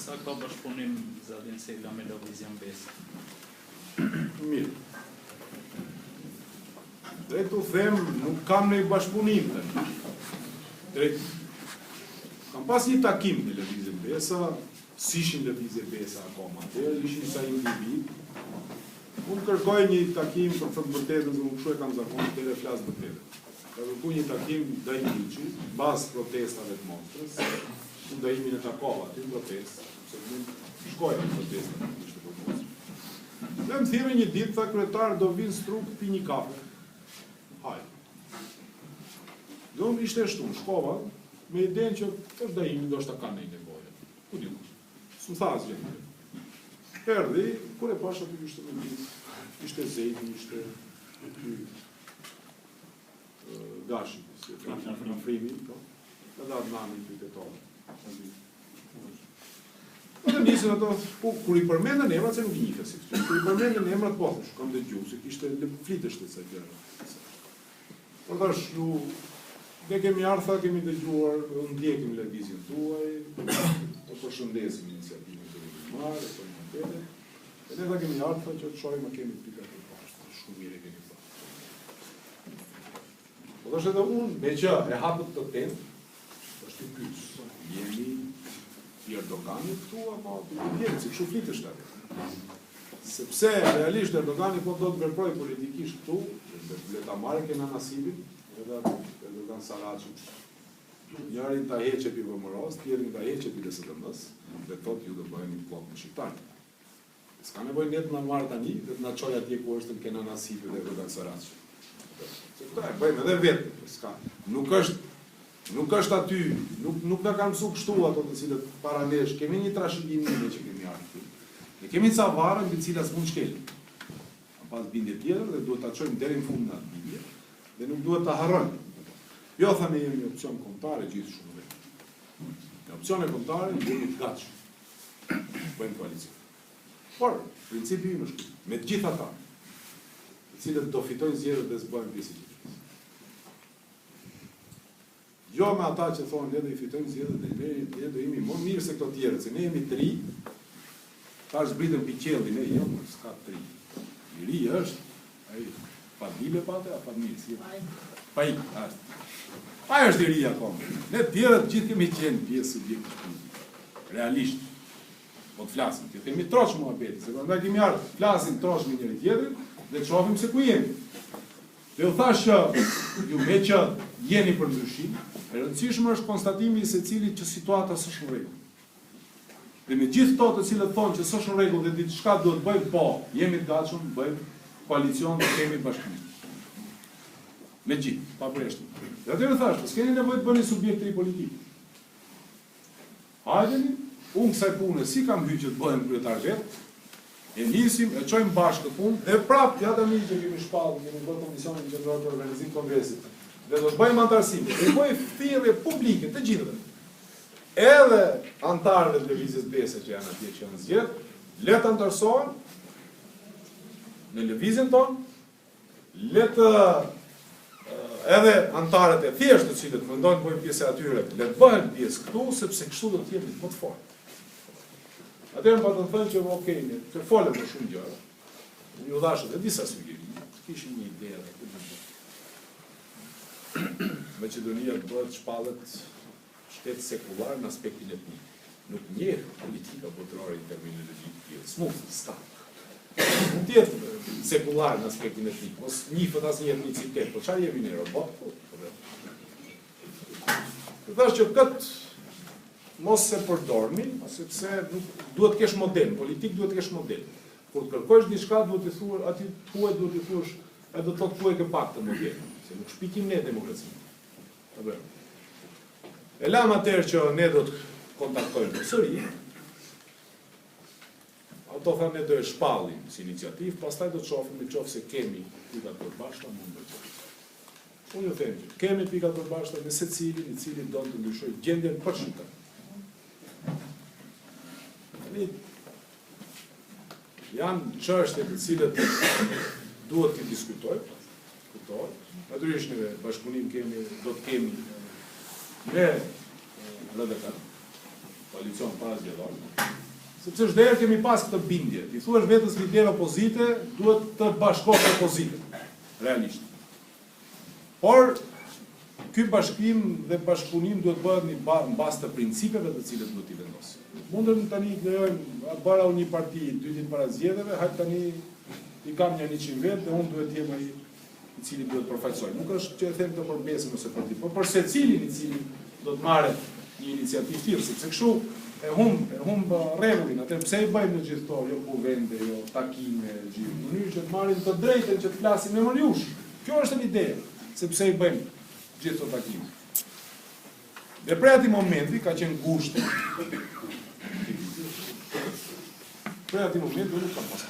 Sa ka bashkëpunim Ziadin Sela me Lëvizjen Besa? Mirë. Drejt t'u them, nuk kam ndonjë bashkëpunim tani. Drejt. Kam pas një takim me Lëvizjen Besa, s'ishin Lëvizje Besa akoma atëherë, ishin sa individë. Unë kërkoj një takim për të thënë të vërtetën, se unë kështu e kam zakon, të e flas të vërtetën. Ka kërku një takim Daim Lici, mbas protestave të Mostrës, unë Daimin e takova aty në protestë, sepse unë shkoja në protesta, ishte për Mostrën. Dhe më thirri një ditë, tha kryetar, do vi në Strugë të pi një kafe. Hajde. Dhe unë ishte e shtunë, shkova, me idenë që është Daimi, ndoshta ka ndonjë nevojë. Ku di unë. S'më tha asgjë. Erdhi, kur e pashë aty ishte me gjithë, ishte Zejdi, ishte ky Gashi, si e tha, Afrimi, po, edhe Adnani i Tetovë. Edhe nisën ato, po, kur i përmendën emrat, se nuk i njihja si këtu, kur i përmendën emrat, po, thash, kam dëgju, se kishte fliteshte ca gjëra. Po thash, ju, ne kemi ardhë, tha, kemi dëgjuar, ndjekim lëvizjen tuaj, po përshëndesim iniciativën që kemi marrë, e për në tete, e ne tha kemi ardhë, tha, që të shohim a kemi pika të përbashkëta, shumë mirë e keni bërë. Po thash edhe unë, meqë e hapët këtë temë, është i pyes, jeni i Erdoganit këtu, apo të vjen, se kështu fliteshte atë. Sepse realisht Erdogani po do të veprojë politikisht këtu, le ta marrë Kenan Hasipin, edhe atë Erdogan Saraçin. Njërin ta heqë pi VMRO-s, tjetrin ta heqë pi LSDM-s, dhe thotë ju do bëheni bllok me shqiptarët. S'ka nevojë ne të na marrë tani dhe të na çojë atje ku është Kenan Hasipi dhe Erdogan Saraçi. Se këta e bëjmë edhe vetë, s'ka. Nuk është nuk është aty, nuk nuk na kanë mësuar kështu ato të cilët para nesh kemi një trashëgimi ne që kemi ardhur këtu. Ne kemi ca varre mbi të cilat s'mund shkelim. Kam pas bindje tjetër dhe duhet ta çojmë deri në fund në atë bindje dhe nuk duhet ta harrojmë. Jo, tha ne jemi opsion kombëtar e gjithë shumë vetë. Në opsione kombëtare jemi të gatshëm. Bëjmë koalicion. Por, principi im është ky, me të gjithë ata, të cilët do fitojnë zgjedhjet dhe s'bëhen pjesë e qeverisë. Jo me ata që thonë ne do i fitojmë zgjedhjet dhe ne, ne do jemi më mirë se këto tjerët, se ne jemi të ri, tash zbritëm pi qielli, ne jo, s'ka të ri. I ri është, ai Fadile pate, a Fadmir, si e? Faik, është. Ai është i ri akoma. Ne të tjerët gjithë kemi qenë pjesë subjektesh politike. Realisht. Po të flasim, të themi troç muhabeti, se prandaj kemi ardhur, flasim troç me njëri tjetrin dhe të shohim se ku jemi. Dhe ju thash që ju meqë jeni për ndryshim, e rëndësishme është konstatimi i secilit që situata s'është në rregull. Dhe me gjithë këto të cilët thonë që s'është në rregull dhe diçka duhet bëjmë, po, jemi të gatshëm, bëjmë koalicion dhe kemi bashkëpunim. Me gjithë, pa përjashtim. Dhe atëherë thash, po s'keni nevojë të bëni subjekt të ri politik. Hajdeni, unë kësaj pune si kam hy që të bëhem kryetar vetë, e nisim, e çojmë bashkë këtë punë, dhe prapë, ja tani që kemi shpallë, kemi bërë komisionin qendror për organizim kongresit, dhe do të bëjmë anëtarësim, dhe bëj thirrje publike të gjithëve. Edhe anëtarëve të Lëvizjes Besa që janë atje që janë zgjedh, le të anëtarësohen në lëvizjen tonë, le të edhe anëtarët e thjeshtë të cilët mendojnë të bëjnë pjesë e atyre, le të bëhen pjesë këtu, sepse kështu do të jemi më të fortë. Atëherë më patën thënë që ok, ne të folëm për shumë gjëra. Unë ju dhashë edhe disa sugjerime, kishin një ide edhe ku mund të Maqedonia të bëhet shpallet shtet sekular në aspektin etnik. Nuk njeh politika botërore një terminologji të tillë. S'mund, s'ka. Mund të jetë sekular në aspektin etnik, mos njifet asnjë etnicitet, po çfarë jemi ne robot këtu? Të thash që këtë mos se përdorni, sepse nuk duhet të kesh model, në politikë duhet të kesh model. Kur të kërkosh diçka duhet të thuash, aty thuaj duhet të thuash, ai do të thotë ku e ke pa këtë model, se nuk shpikim ne demokracinë. Apo jo. E lamë atëherë që ne do të kontaktojmë përsëri. Ato thanë ne do e shpallim si iniciativë, pastaj do të shohim në qoftë se kemi pika të përbashkëta mund të bëjmë. Unë ju them që kemi pika të përbashkëta me secilin i cili don të ndryshojë gjendjen për shqiptarët. Tani janë çështje të cilat duhet t'i diskutojmë, kuptohet. Natyrisht ne bashkëpunim kemi, do të kemi me RDK. Koalicion parazgjedhor, sepse çdo herë kemi pas këtë bindje. T'i thuash vetes lider opozite, duhet të bashkosh opozitën, realisht. Por ky bashkim dhe bashkëpunim duhet bëhet në në bazë të principeve të cilët duhet t'i vendosim. Mundem tani të lejojmë, bëra unë një parti dy ditë para zgjedhjeve, hajt tani i kam një 100 vetë dhe unë duhet të jem ai i cili duhet përfaqësoj. Nuk është që e them këtë për Besën ose për ti, por për secilin i cili do të marrë një iniciativë tillë, sepse kështu e humb, e humb rregullin. Atëherë pse i bëjmë në gjithë këto, jo kuvende, jo takime, gjithë, në mënyrë që të marrin të drejtën që të flasin në emër jush. Kjo është një ide, sepse i bëjmë gjithë këto takime. Dhe prej atij momenti ka qenë gushti. Prej atij momenti unë nuk kam pas.